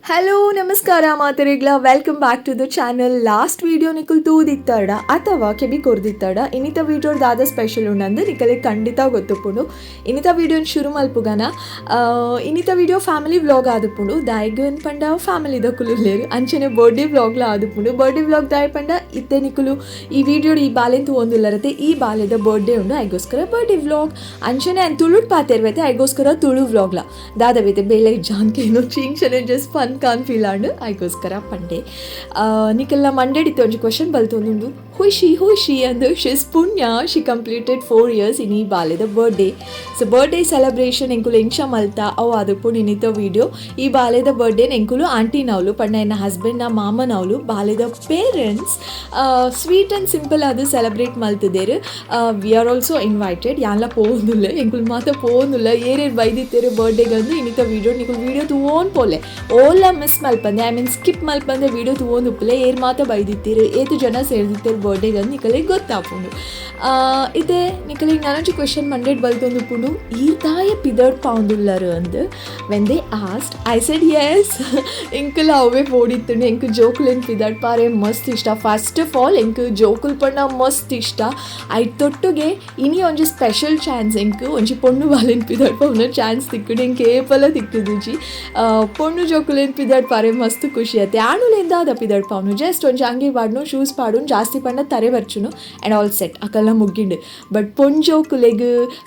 Hello ನಮಸ್ಕಾರ ಮಾತೆರೆಗ್ಲ, welcome back to the channel. Last video ನಿಕುಲ್ ತೂದಿತ್ತಾಡ ಅಥವಾ ಕೆಬಿ ಕೊರ್ದಿತ್ತಾಡ, ಇನ್ನಿತ ವೀಡಿಯೋ ದಾದ ಸ್ಪೆಷಲ್ ಉಂಡಂದು ನಿಕಲೆ ಖಂಡಿತ ಗೊತ್ತುಪ್ಪುಂಡು. ಇನ್ನಿತ ವೀಡಿಯೋನ ಶುರು ಮಲ್ಪುಗನ. ಇನ್ನಿತ ವೀಡಿಯೋ ಫ್ಯಾಮಿಲಿ ವ್ಲಾಗ್ ಆದುಪ್ಪುಂಡು. ದಾಯಿಗನ್ ಪಂಡ ಫ್ಯಾಮಿಲಿ ದಕುಲು ಅಂಚನೆ ಬರ್ಡೇ ವ್ಲಾಗ್ಲ ಆದುಪ್ಪುಂಡು. ಬರ್ಡೇ ವ್ಲಾಗ್ ದಾಯ ಪಂಡ ಇತ್ತೆ ನಿಕುಲು ಈ ವಿಡಿಯೋ ಈ ಬಾಲೆನ್ ತೂವೊಂದುಲ್ಲರತೆ, ಈ ಬಾಲೆದ ಬರ್ಡೇ ಉಂಡು, ಐಗೋಸ್ಕರ ಬರ್ಡೇ ವ್ಲಾಗ್. ಅಂಚನೆ ಆ್ಯಂಡ್ ತುಳುಟ್ ಪಾತೆರ್ವೈತೆ, ಐಗೋಸ್ಕರ ತುಳು ವ್ಲಾಗ್ಲ. ದಾದವೈತೆ ಬೇಲೆ ಜಾನ್ಕೇನು ಚಿಂಚನೆ ಜಸ್ಟ್ ಫನ್ ಕಾನ್ ಫೀಲ್ ಆಂಡ್, ಐಗೋಸ್ಕರ ಪಂಡೆ. ನಿಕಲ್ನ ಮಂಡೆಡಿತ್ತು ಒಂಜಿ ಕ್ವಶನ್ ಬಲ್ತೊಂದುಂಡು, ಹುಷಿ ಹುಷಿ ಅಂದು. She's Punya, she completed 4 years. ಇನಿ ಬಾಲೆದ ಬರ್ಡೇ. ಸೊ ಬರ್ಡೇ ಸೆಲೆಬ್ರೇಷನ್ ಎಂಕುಲು ಎಂಚ ಮಲ್ತ ಅವು ಆದುಪ್ಪುಂಡು ಇನ್ನಿತ ವೀಡಿಯೋ. ಈ ಬಾಲೆದ ಬರ್ಡೇ ಎಂಕುಲು ಆಂಟಿನವ್ಲು ಪಂಡ ಎನ್ನ ಹಸ್ಬೆಂಡ್ನ ಮಾಮನವ್ಲು ಬಾಲೆದ ಪೇರೆಂಟ್ಸ್ ಸ್ವೀಟ್ ಆ್ಯಂಡ್ ಸಿಂಪಲ್ ಅದು ಸೆಲೆಬ್ರೇಟ್ ಮಲ್ತದೇರು. We are also invited. ಯಾನ್ಲ ಪೋವೊಂದುಲ್ಲ, ಎಂಕುಲು ಮಾತ ಪೋವೊಂದುಲ್ಲ. ಏರೇರು ಬೈದಿತ್ತೇರು ಬರ್ಡೇಗಂದು. ಇನ್ನಿತ ವೀಡಿಯೋ ನಿಕುಲು ವೀಡಿಯೋ ತೂವೊಂದು ಪೋಲೆ, ಓಲ ಮಿಸ್ ಮಲ್ಪಂದೆ, I mean skip ಮಲ್ಪಂದೆ ವೀಡಿಯೋ ತೂವೊಂದು ಉಪ್ಪುಲೆ. ಏರ್ ಮಾತ ಬೈದಿತ್ತೀರು, ಏತು ಜನ ಸೇರ್ದಿತ್ತೇರು ಬರ್ಡೇಗಂದು ನಿಕಲೆಗ್ ಗೊತ್ತಾಪುಂಡು. ಇತ್ತೆ ನಿಕಲೆಗ್ ನಾನೊಂಜಿ ಕ್ವೆಶನ್ ಮಂಡೆಡ್ ಬಲ್ತೊಂದು ಉಪ್ಪುಂಡು, ಈ ದಾಯ ಪಿದಡ್ ಪಾವೊಂದುಲ್ಲರು ಅಂದ್. When they asked, I said yes, ಎಂಕುಲ ಅವೇ ಪೋಡಿತ್ತುಂಡು. ಎಂಕ್ ಜೋಕುಲೆನ್ ಪಿದಡ್ ಪಾರೆ ಮಸ್ತ್ ಇಷ್ಟ. ಫಸ್ಟ್ ಆಫ್ ಆಲ್ ಎಂಕ್ ಜೋಕುಲ್ ಪಂಡ ಮಸ್ತ್ ಇಷ್ಟ. ಐತೊಟ್ಟುಗೆ ಇನಿ ಒಂಜಿ ಸ್ಪೆಷಲ್ ಚಾನ್ಸ್, ಎಂಕ್ ಒಂಜಿ ಪೊಣ್ಣು ಬಾಲೆನ್ ಪಿದಡ್ ಪಾವುನ ಚಾನ್ಸ್ ತಿಕ್ಕುಂಡು. ಎಂಕ್ ಏಪಲ ತಿಕ್ಕುದುಜಿ. ಪೊಣ್ಣು ಜೋಕುಲೆನ್ ಪಿದಡ್ ಪಾರೆ ಮಸ್ತ್ ಖುಷಿ ಆತೆ. ಆಣುಲೆನ್ ದಾದ ಪಿದಡ್ ಪಾವುನು? ಜಸ್ಟ್ ಒಂಜಿ ಅಂಗಿ ಪಾಡ್ನು, ಶೂಸ್ ಪಾಡುನು, ಜಾಸ್ತಿ ಪಂಡ ತರೆ ಬರ್ಚುನು ಆ್ಯಂಡ್ ಆಲ್ ಸೆಟ್, ಅಕಲ್ನ ಮುಗ್ಗಿಂಡು. ಬಟ್ ಪೊಣ್ಣು ಜೋಕುಲೆಗ್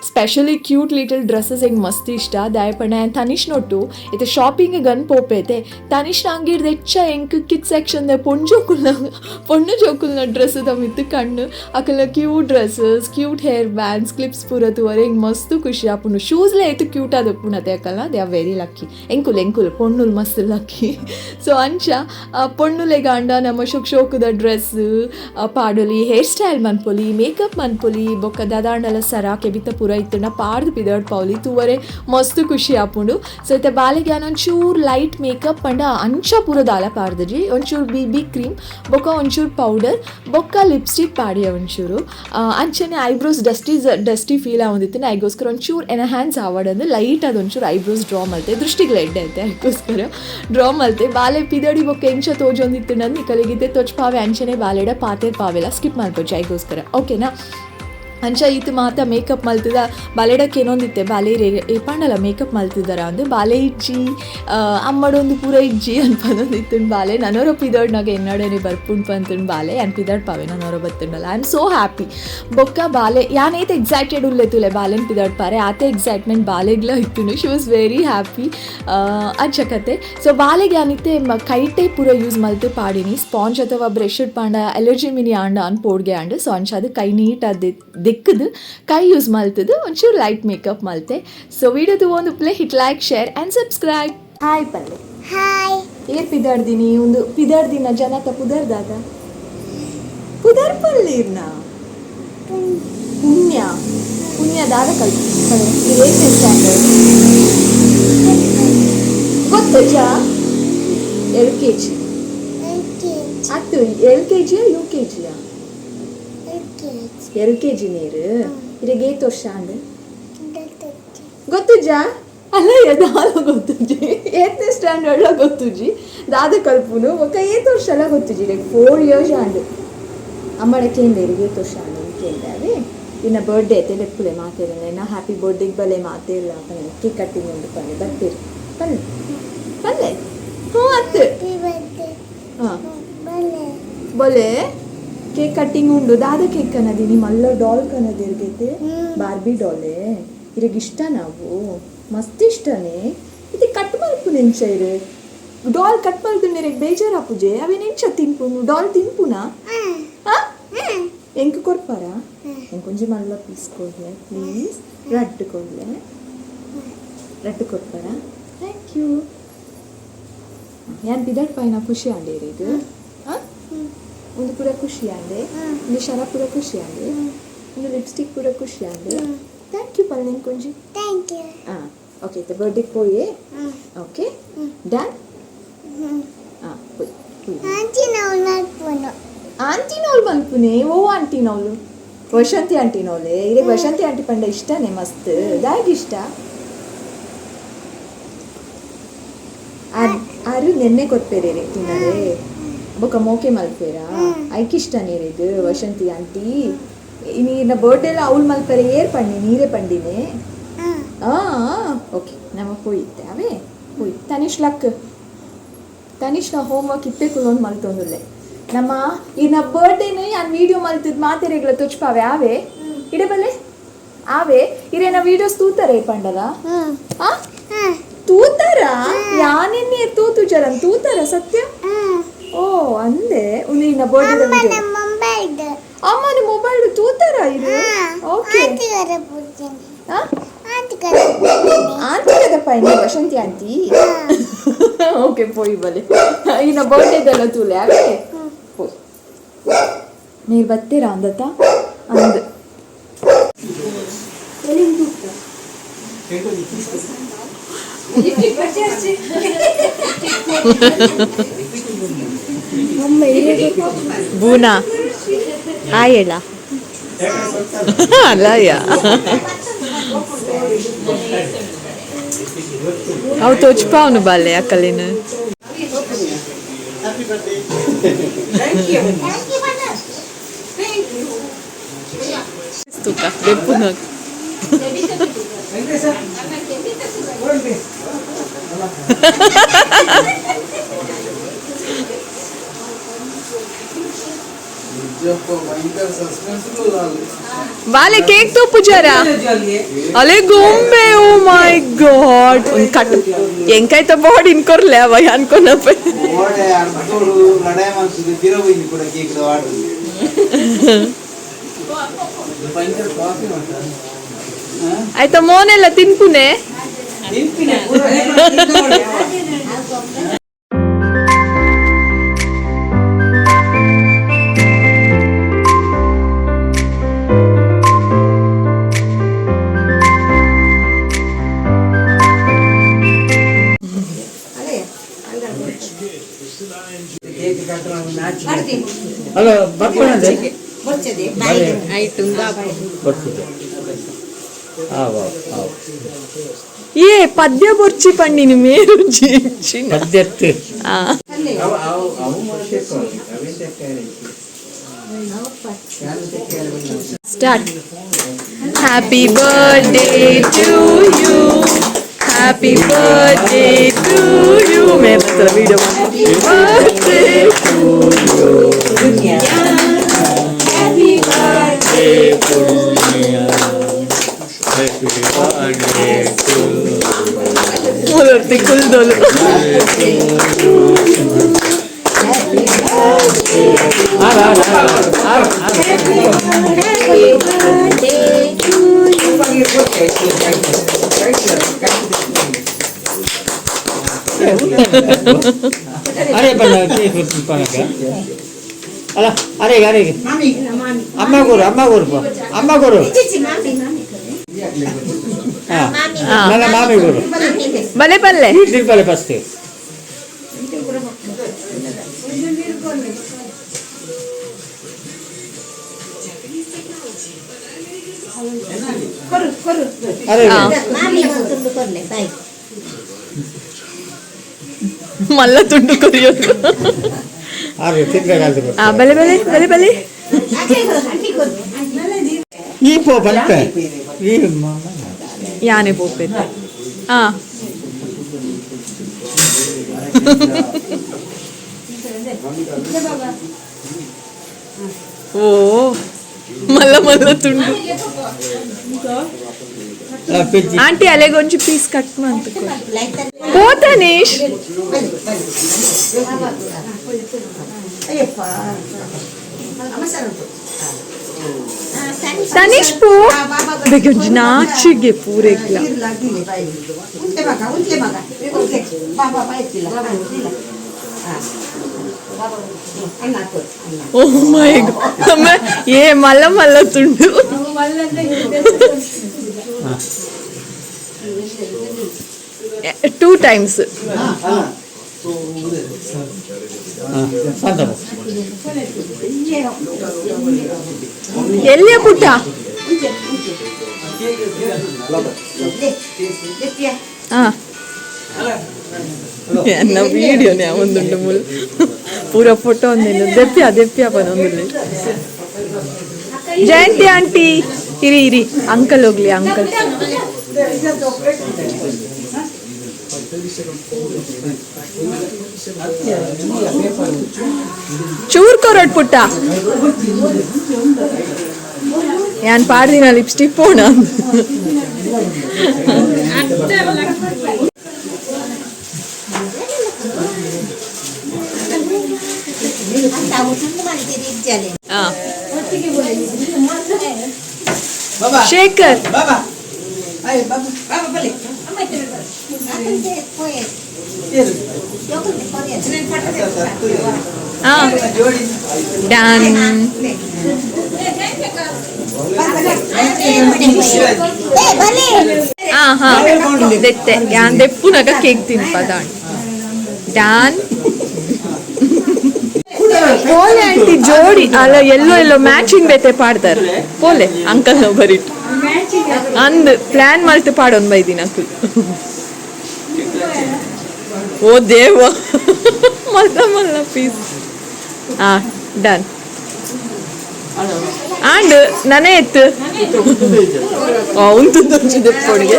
ಸ್ಪೆಷಲಿ ಕ್ಯೂಟ್ ಲಿಟಲ್ ಡ್ರೆಸ್ಸಸ್ ಎಂಕ್ ಮಸ್ತ್ ಇಷ್ಟ. ದಾಯ ಪಂಡ ತನಿಷ್ ನೊಟ್ಟು ಇತ್ತೆ ಶಾಪಿಂಗ್ ಗನ್ ಪೋಪೇತೆ. ತನಿಷ್ ಅಂಗಿರ್ದ ಹೆಚ್ಚ ಎಂಕ್ ಕಿಡ್ ಸೆಕ್ಷನ್ ಪೊಣ್ಣು ಜೋಕುಲ್ನ ಪೊಣ್ಣು ಜೋಕುಲ್ನ ಡ್ರೆಸ್ ಮಿತ್ತು ಕಣ್ಣು. ಅಕಲ್ನ cute dresses, cute hair bands, clips ಪೂರ ತೂವರೆ ಎಂಕ್ ಮಸ್ತ್ ಖುಷಿ ಆಪುಂಡು. ಶೂಸ್ಲೆ ಏತು ಕ್ಯೂಟ್ ಆದುಪ್ಪುಂಡತೆ ಅಕಲ್ನ. They are very lucky. ಎಂಕುಲು ಎಂಕುಲು ಪೊಣ್ಣುಲು ಮಸ್ತ್ ಲಕ್ಕಿ. ಸೊ ಅಂಚ ಪೊಣ್ಣುಲೆಗಾಂಡ ನಮ್ಮ ಶೋಕ್ ಶೋಕುದ ಡ್ರೆಸ್ ಪಾಡೊಲಿ, ಹೇರ್ ಸ್ಟೈಲ್ ಮನ್ಪೊಲಿ, ಮೇಕಪ್ ಮನ್ಪೊಲಿ, ಬೊಕ್ಕ ದಾದಾಂಡಲ ಸರ ಕೆಬಿತ ಪೂರ ಇತ್ತುಂಡ ಪಾಡ್ದು ಪಿದಡ್ ಪಾವಲಿ, ತೂವರೆ ಮಸ್ತ್ ಖುಷಿ ಆಪುಂಡು. ಸೊ ಇತ್ತೆ ಬಾಲೆಗೆ ಒಂಚೂರು ಲೈಟ್ ಮೇಕಪ್ ಪಂಡ ಅಂಚ ಪೂರ ದಾಲ ಪಾಡ್ದಜಿ. ಒಂಚೂರು ಬಿ ಬಿ ಕ್ರೀಮ್ ಬೊಕ್ಕ ಒಂಚೂರು ಪೌಡರ್ ಬೊಕ್ಕ ಲಿಪ್ಸ್ಟಿಕ್ ಪಾಡಿಯ ಒಂಚೂರು. ಅಂಚನೆ ಐಬ್ರೋಸ್ ಡಸ್ಟಿ ಡಸ್ಟಿ ಫೀಲ್ ಆವೊಂದಿತ್ತು, ಐಗೋಸ್ಕರ ಒಂಚೂರು ಎನ್ಹಾನ್ಸ್ ಆವಡಂದು ಲೈಟ್ ಅದು ಒಂಚೂರು ಐಬ್ರೋಸ್ ಡ್ರಾ ಮಲ್ತೆ. ದೃಷ್ಟಿಗೆ ಎಡ್ಡೆ ಐತೆ, ಐಗೋಸ್ಕರ ಡ್ರಾ ಮಲ್ತೆ. ಬಾಲೆ ಪಿದಡಿ ಬೊಕ್ಕ ಎಂಚ ತೋಜೊಂದಿತ್ತು ನಂದು ನಿಕಲಿಗಿದ್ದೆ ತೊಚ್ ಪಾವೆ. ಅಂಚನೆ ಬಾಲೆಡ ಪಾತೆರ್ ಪಾವೆಲ್ಲ ಸ್ಕಿಪ್ ಮಲ್ಪೊಚ್ಚಿ ಐಗೋಸ್ಕರ, ಓಕೆನಾ? ಅಂಚ ಈತ್ ಮಾತ ಮೇಕಪ್ ಮಲ್ತದ. ಬಾಲೆಡಕ್ಕೆ ಏನೊಂದಿತ್ತೆ, ಬಾಲೆ ಏಪಾಂಡಲ ಮೇಕಪ್ ಮಲ್ತಿದಾರ ಅಂದು. ಬಾಲೆ ಇಜ್ಜಿ, ಅಮ್ಮಡೊಂದು ಪೂರ ಇಜ್ಜಿ ಅನ್ಪದೊಂದಿತ್ತು ಬಾಲೆ. ನನೋರ ಪಿದಡ್ನಾಗ ಎನ್ನಡನೆ ಬರ್ಪುಂಡು ಪಂತುಂಡು ಬಾಲೆ. ಅನ್ ಪಿದಡ್ ಪಾವೆ ನನೋರ ಬತ್ತುಂಡಲ್ಲ. I am so happy. ಬೊಕ್ಕ ಬಾಲೆ ಯಾನೈತೆ ಎಕ್ಸೈಟೆಡ್ ಉಲ್ಲೆ ತುಲೆ ಬಾಲೆನ್ ಪಿದಡ್ ಪಾರೆ, ಆತೆ ಎಕ್ಸೈಟ್ಮೆಂಟ್ ಬಾಲೆಗ್ಲ ಇತ್ತು. She was very happy. ಅಂಚ ಕತೆ. ಸೊ ಬಾಲೆಗೆ ಯಾನಿತ್ತೆ ಕೈಟೆ ಪೂರ ಯೂಸ್ ಮಲ್ತು ಪಾಡಿನಿ. ಸ್ಪಾಂಜ್ ಅಥವಾ ಬ್ರಷ್ ಪಾಂಡ ಅಲರ್ಜಿ ಮಿನಿ ಆಂಡ ಅನ್ ಪೋಡ್ಗೆ ಆಂಡ್. ಸೊ ಅಂಚ ಅದು ಕೈ ನೀಟ್ ಅದು ದೆಕ್ಕದು ಕೈ ಯೂಸ್ ಮಲ್ತದು ಒಂಚೂರು ಲೈಟ್ ಮೇಕಪ್ ಮಲ್ತೆ. ಸೊ ವಿಡಿಯೋ ತೂವೊಂದು play hit like, share and subscribe. Hi ಪಲ್ಲೆ. ಹಾಯ್. ಏರ್ ಪಿದಾಡ್ದಿನಿ? ಒಂದು ಪಿದಾಡ್ದಿನ ಜನತ ಪುದರ್ದಾದ ಪುದರ್ ಪಲ್ಲಿರ್ನ? ಪುಣ್ಯ. ಪುಣ್ಯ ದಾದ ಕಲ್ ಏನೇ ಸ್ಟ್ಯಾಂಡರ್ಡ್ ಗೊತ್ತುಜಾ? L K G. ಅತ್ತು, ಎಲ್ ಕೆ ಜಿಯಾ ಯು ಕೆ ಜಿಯಾ? ಎಲ್ ಕೆ ಜಿ ನೀರು. ಇರೆಗ್ ಏತ್ ವರ್ಷ ಅಂಡ್ ಗೊತ್ತುಜಾ? ಅಲ್ಲ, ದಾದ ಗೊತ್ತುಜಿ? ಏತ್ನೇ ಸ್ಟ್ಯಾಂಡರ್ಡ್ ಗೊತ್ತುಜಿ? ದಾದ ಕಲ್ಪುನು? ಬೊಕ್ಕ ಏತ್ ವರ್ಷ ಎಲ್ಲ ಗೊತ್ತುಜಿ? ಲೈಕ್ 4 ಇಯರ್ಸ್ ಆಂಡ್. ಅಮ್ಮಡ ಕೇಂದ್ರ, ಏತ್ ವರ್ಷ ಆಂಡ್ ಕೇಂದ್ರ. ಅವೇ ಇನ್ನ ಬರ್ಡೇ ಐತೆ, ಲೆಪ್ಪುಲೆ ಮಾತೇರಲ್ಲ. ಇನ್ನ ಹ್ಯಾಪಿ ಬರ್ಡೇಗೆ ಬಲೆ ಮಾತೇರಲ್ಲ. ಕೇಕ್ ಕಟ್ಟಿಂಗ್ ಉಂಡು ಪಲ್ಲೆ. ಬರ್ತೀರಿ ಪಲ್ಲೆ ಪಲ್ಲೆ. ಹ್ಞೂ ಅತ್ತು. ಹಾಂ ಬೊಲೆ, ಕೇಕ್ ಕಟ್ಟಿಂಗ್ ಉಂಡು. ದಾದ ಕೇಕ್ ಕನದಿ? ಮಲ್ಲ ಡಾಲ್ ಕನದಿರ್ಗೈತೆ, ಬಾರ್ಬಿ ಡಾಲೆ. ಇರಗ್ ಇಷ್ಟ ನಾವು? ಮಸ್ತ್ ಇಷ್ಟನೇ. ಇದು ಕಟ್ ಮಲ್ಪು ನೆಂಚ ಇರು? ಡಾಲ್ ಕಟ್ ಮಲ್ತು ಬೇಜಾರಾಪುಜೆ? ಅವೆ ನೆಂಚ ತಿನ್ಪುನು? ಡಾಲ್ ತಿನ್ಪುನಾ? ಎಂಕ್ ಕೊರ್ಪಾರ? ಎಂಕ್ ಒಂಜಿ ಮಲ್ಲ ಪೀಸ್ ಕೊಡ್ಲೆ ಪ್ಲೀಸ್. ರಡ್ಡು ಕೊಡ್ಲೆ, ರಡ್ಡು ಕೊರ್ಪಾರ? Thank you. ಯಾನ್ ಪಿದಡ್ ಪಾಯಿನ ಖುಷಿ ಆಂಡೇರಿ ಇದು. ಹಾಂ, ಒಂದು ಪೂರ ಖುಷಿ ಆಂಡೆ. ಒಂದು ಶರ ಪೂರ ಖುಷಿ ಆಂಡೆ. ಒಂದು ಲಿಪ್ಸ್ಟಿಕ್ ಪೂರ ಖುಷಿ ಆಂಡೆ. Thank you ಪಲ್ಲೆ ಒಂಜಿ. Thank you. ಹಾಂ, ಓಕೆ. ಬರ್ಡೇ ಪೋಯೆ. Okay, done. ಹಾಂ, ಪೋಯ್. ಆಂಟಿ ಮಲ್ಪುನು. ಆಂಟಿನವ್ಲು ಮಲ್ಪುನೆ? ಓ ಆಂಟಿನವ್ಲು? ವಸಂತಿ ಆಂಟಿನವ್ಲೆ. ಇರೆ ವಸಂತಿ ಆಂಟಿ ಪಂಡ ಇಷ್ಟನೇ ಮಸ್ತ್? ದಾಗ್ ಇಷ್ಟ? ಆರ್ ಆರು ನೆನ್ನೆ ಕೊರ್ಪೇರೆ ತಿನ್ನರೆ ಬೊಕ ಮೋಕೆ ಮಲ್ಪೇರಾ ಐಕಿಷ್ಟ ನೀರಿಗ್ ವಸಂತಿ ಆಂಟಿ ನೀರಿನ ಬರ್ಡೇ ಎಲ್ಲ ಅವಳು ಮಲ್ಪರೆ ಏರ್ ಪಂಡಿ ನೀರೇ ಪಂಡಿನೇ. ಆ ಓಕೆ, ನಮ್ಮ ಪೋಯಿತ್ತೆ ಅವೇ ಪೋಯ್. ತನಿಷ್ ಲಕ್ ತನಿಷ್ ನ ಹೋಮ್ವರ್ಕ್ ಇತ್ತೆ ಕುಲೊಂದು ಮಲ್ತೊಂದುಲ್ಲೆ. ನಮ್ಮ ಇನ್ನ ಬರ್ಡೇನು ಯಾನ್ ವೀಡಿಯೋ ಮಲ್ತದ್ ಮಾತೆರೆಗ್ಲ ತುಚ್ಪಾವೆ ಆವೆ ಇಡೆ ಬಲ್ಲೆ ಆವೆ ಇರೇನ ವೀಡಿಯೋಸ್ ತೂತಾರೆ ಪಂಡಲ. ಆ ತೂತಾರ ಯಾನೆನ್ನೆ ತೂತು ಜರನ್ ತೂತಾರ ಸತ್ಯ. ಓ ಅಂದೆ ಉಂದು ಇನ್ನ ಬರ್ಡೇ ವಿಡಿಯೋ. ಅಮ್ಮನ ಮೊಬೈಲ್ ತೂತಾರ ಇದು. ಓಕೆ, ಆಂಟಿ ಕದಪ್ಪ ಇನ್ನು ವಸಂತಿ ಆಂಟಿ. ಓಕೆ ಪೋಯಿ ಬಲೆ, ಇನ್ನ ಬರ್ಡೇದೆಲ್ಲ ತೂಲೆ ಅವೇ ಪೋಯ್. ನೀರು ಬತ್ತೀರಾ ಅಂದತ್ತ ಅಂದ್. ಬೂನಾ ಹಾಯ್ ಹೇಳ ಅಲ್ಲಯ್ಯ. ಅವು ತೋಚ್ಪಾವನು ಬಾಲೆ ಅಕ್ಕಲಿನ. ತೂಕ ಬೆಪ್ಪುನ. ಬಾಲೆ ಕೇಕ್ ತೂಪು ಜರ ಅಲೆ ಗೊಂಬೆ. ಓ ಮೈ ಗಾಡ್, ಒಂದು ಕಟ್ ಎಂಕಾಯ್ತ ಬಾಡಿ ಇನ್ಕೊರ್ಲೆ ಅವ ಅನ್ಕೊನಪ್ಪ. ಆಯ್ತಾ ಮೋನೆಲ್ಲ ತಿನ್ಪುನೆ. ಅಲ್ಲ ಬರ್ಪಣದೆ ಬರ್ತದೆ. ಏ ಪದ್ಯ ಬೊರ್ಚಿ ಪಂಡಿನಿ ಮೇರು. ಪದ್ಯತ್ತು. Start. Happy birthday to you, happy birthday to you. ಮೇಲ video. Birthday to you. Happy birthday to ಮೂಲರ್ತಿ ಕುಲ್ದೋಲು. R R R R. ಅರೆ ಬಣ್ಣ ಪನಕ ಅಲ್ಲ. ಅರೆ ಅರೆ ಅಮ್ಮ ಗುರು ಅಮ್ಮ ಗುರು ಅಮ್ಮ ಗುರು ಹಾಂ ನನ್ನ ಮಾಮಿ ಗುರು. ಬಲೆ ಪಲ್ಲೆ. ತಿನ್ಪಲೆ ಫಸ್ಟ್. ಅರೆ ಮಲ್ಲ ತುಂಡು ಕೊರಿಯೋದು. ಅರೆ ತಿನ್ಬೇಕಾಗ್ತದೆ. ಆ ಬಲೆ ಬಲೆ ಬಲೆ ಬಲೆ. ಈ ಪೋ ಬಂತೆ ಈ ಯಾನೆ ಪೋಪೆತ್ತೆ. ಆ ಓ ಮಲ್ಲ ಮಲ್ಲ ತುಂಡು. ಆಂಟಿ ಅಲೆಗೊಂಜಿ ಪೀಸ್ ಕಟ್ ಮಂತ ಪೋತನೀಶ್. ತನಿಷ್ ಪೋ ಬೇಗೊಂಜಿ ನಾಚಿಗೆ ಪೂರೆಗ್ಲ. ಓ ಮೈ ಗಾಡ್, ಏ ಮಲ್ಲ ಮಲ್ಲ ತುಂಡು. To times. ಎಲ್ಲಿಯ ಪುಟ್ಟ? ಹಾ. ಎನ್ನ ವೀಡಿಯೋನೇ ಒಂದುಂಡು ಮುಲ್ ಪೂರ ಫೋಟೋ ಒಂದಿಲ್ಲ. ದೆಪ್ಪ್ಯ ದೆಪ್ಪ್ಯ ಪನೊಂದುಲ್ಲೆ. ಜಯಂತಿ ಆಂಟಿ, ಇರಿ ಇರಿ, ಅಂಕಲ್ ಹೋಗ್ಲಿ, ಅಂಕಲ್. ಚೂರ್ ಕೊರಡ್ ಪುಟ್ಟ. ಯಾನ್ ಪಾಡ್ದಿನ ಲಿಪ್ಸ್ಟಿಕ್ ಪೋಣ. ಶೇಖರ್. ಡನ್. ಹಾ ಹಾ, ದೆತ್ತೆ. ಯಾನ್ ದೆಪ್ಪುನಗ ಕೇಕ್ ತಿನ್ಪ. ದಾನ್ ಡಾನ್. ಪೋಲೆ ಆಂಟಿ, ಜೋಡಿ ಅಲ್ಲ. ಎಲ್ಲೋ ಎಲ್ಲೋ ಮ್ಯಾಚಿಂಗ್ ಬೇತೆ ಪಾಡ್ದಾರೆ. ಪೋಲೆ ಅಂಕಲ್ ಬರಿಟ್ ಅಂದ್ ಪ್ಲಾನ್ ಮಲ್ತ್ ಪಾಡೊಂದು ಬೈದಿನ ಅಕುಲು. ಓ ದೇವ, ಮಲ್ಲ ಮಲ್ಲ ಪೀಸ್. ಆ ಡನ್. ಆಂಡ್ ನನೆ ಎತ್ತು ಉಂತು ದೆಪ್ಪೊಡಿಗೆ.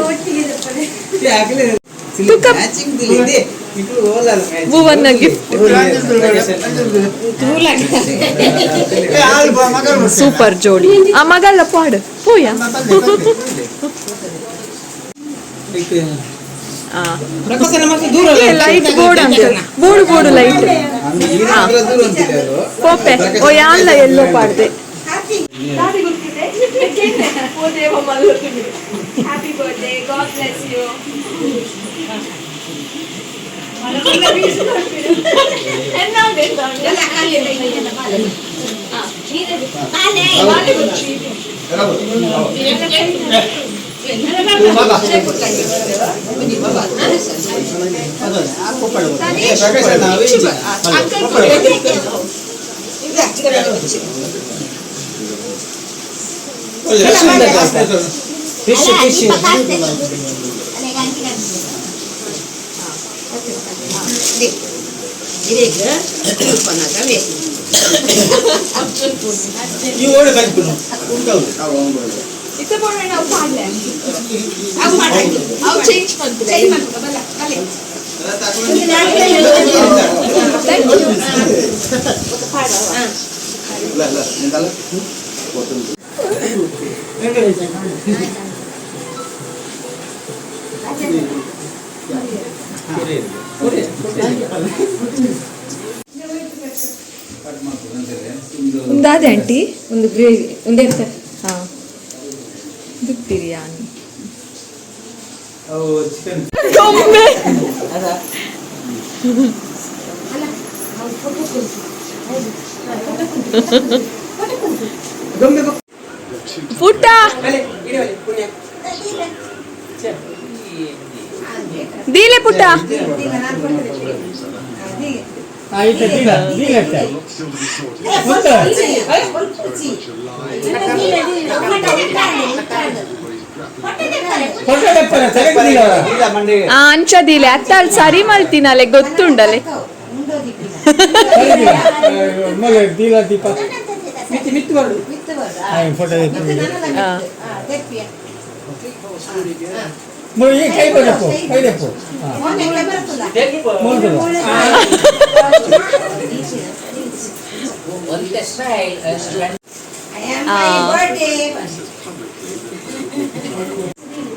ತುಕ ಭುವನ್ನ ಗಿಫ್ಟ್. ಸೂಪರ್ ಜೋಡಿ. ಆ ಮಗಲ್ಲ ಪಾಡು ಪೋಯ. Light board uncle, board board light ಪೋಪೆ. ಓ ಯಾನ್ಲ ಎಲ್ಲೋ ಪಾಡ್ದೆ. Happy birthday. God bless you. Fish fish. ಈ ಓಡೆ ಕಲ್ಪುನು ಉಂಟು. ಚೇಂಜ್ ಮಾಡ್ತಾರೆ. ಒಂದಾದೆ ಆಂಟಿ? ಒಂದು ಗ್ರೇವಿ ಒಂದೇ. ಹಾ, ಇದು ಬಿರಿಯಾನಿ. ಚಿಕನ್. ಗೊಂಬೆ. ಪುಟ್ಟ, ದೀಲೆ ಪುಟ್ಟ. ಆಯ್ತು, ದೀಲ ದೀಲ. ಆ ಅಂಚ ದೀಲೆ ಅತ್ತಾಲ್ ಸರಿ ಮಲ್ತಿನಲೆ, ಗೊತ್ತುಂಡಲೆ. ದೀಲ ದೀಪ ಫೋಟೋ. ಕೈ ಬರಪ್ಪು, ಕೈ ದಪ್ಪು.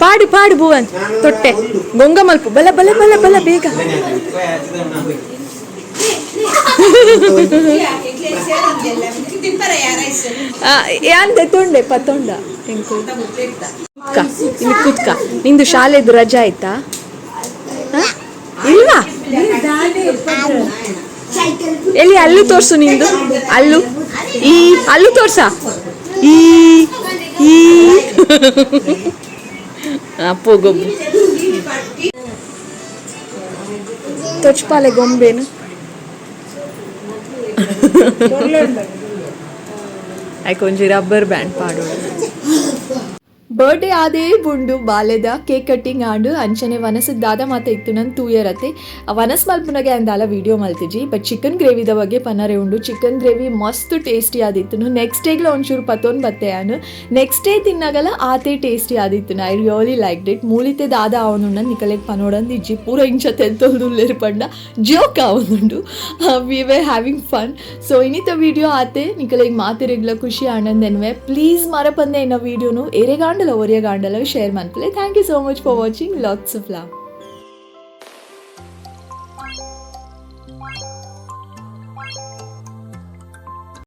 ಪಾಡು ಪಾಡು ಭುವನ್. ತೊಟ್ಟೆ ಗೊಂಗ ಮಲ್ಪು. ಬಲ ಬಲ ಬಲ ಬಲ, ಬೇಗ. ಯಾನ್ ತೊಂಡೆ ಪತ್ತೊಂಡ. ಎಂಕು ಇಲ್ಲಿ ಕೂತ್ಕ. ನಿಂದು ಶಾಲೆದು ರಜಾ ಆಯ್ತಾ? ಹ? ಇಲ್ವಾ? ಎಲ್ಲಿ ಅಲ್ಲೂ ತೋರ್ಸು ನಿಂದು ಅಲ್ಲು. ಈ ಅಲ್ಲೂ ತೋರ್ಸ. ಈ ಈ ಅಪ್ಪು ಗೊಬ್ಬು ತೊಚ್ಪಾಲೆ ಗೊಂಬೆನು. ಐಕೊಂಜಿ ರಬ್ಬರ್ ಬ್ಯಾಂಡ್ ಪಾಡೋಡು. ಬರ್ಡೇ ಆದೇ ಬುಂಡು ಬಾಲೆದ ಕೇಕ್ ಕಟ್ಟಿಂಗ್ ಆಂಡು. ಅಂಚನೆ ವನಸದ ದಾದ ಮಾತ ಇತ್ತು ನನ್ ತೂಯರತೆ. ವನಸ್ ಮಲ್ಪುನಗೆ ಅಂದಾಲ ವಿಡಿಯೋ ಮಲ್ತಿಜಿ. ಬಟ್ ಚಿಕನ್ ಗ್ರೇವಿದ ಬಗ್ಗೆ ಪನರೆ ಉಂಡು. ಚಿಕನ್ ಗ್ರೇವಿ ಮಸ್ತ್ ಟೇಸ್ಟಿ ಆದಿತ್ತು. ನೆಕ್ಸ್ಟ್ ಡೇಗ್ಲ ಒಂಚೂರು ಪತ್ತೊಂದು ಬತ್ತೆ ಯಾನು. ನೆಕ್ಸ್ಟ್ ಡೇ ತಿನ್ನಾಗಲ ಆತೆ ಟೇಸ್ಟಿ ಆದಿತ್ತು. I really like it. ಮೂಲಿತೆ ದಾದ ಆವನುಂಡ ನಿಕಲೆಗ್ ಪನೋಡಂದು ಇಜ್ಜಿ. ಪೂರ ಇಂಚ ತೆಲ್ತೊಲ್ದುಲ್ಲೆರ್ ಪಂಡ ಜೋಕ್ ಆವನುಂಡು. We were having fun. So ಇನ್ನಿತ video ಆತೆ. ನಿಕಲೆಗ್ ಮಾತೆರೆಗ್ಲ ಖುಷಿ ಆನಂದೆನ್ವೆ. ಪ್ಲೀಸ್ ಮರಪಂದೆ ಎನ್ನ ವಿಡಿಯೋನು ಎರೆಗಾಂಡಲ ಒರಿಯಗಾಂಡಲ share ಮನ್ಪುಲೆ. Thank you so much for watching. Lots of love.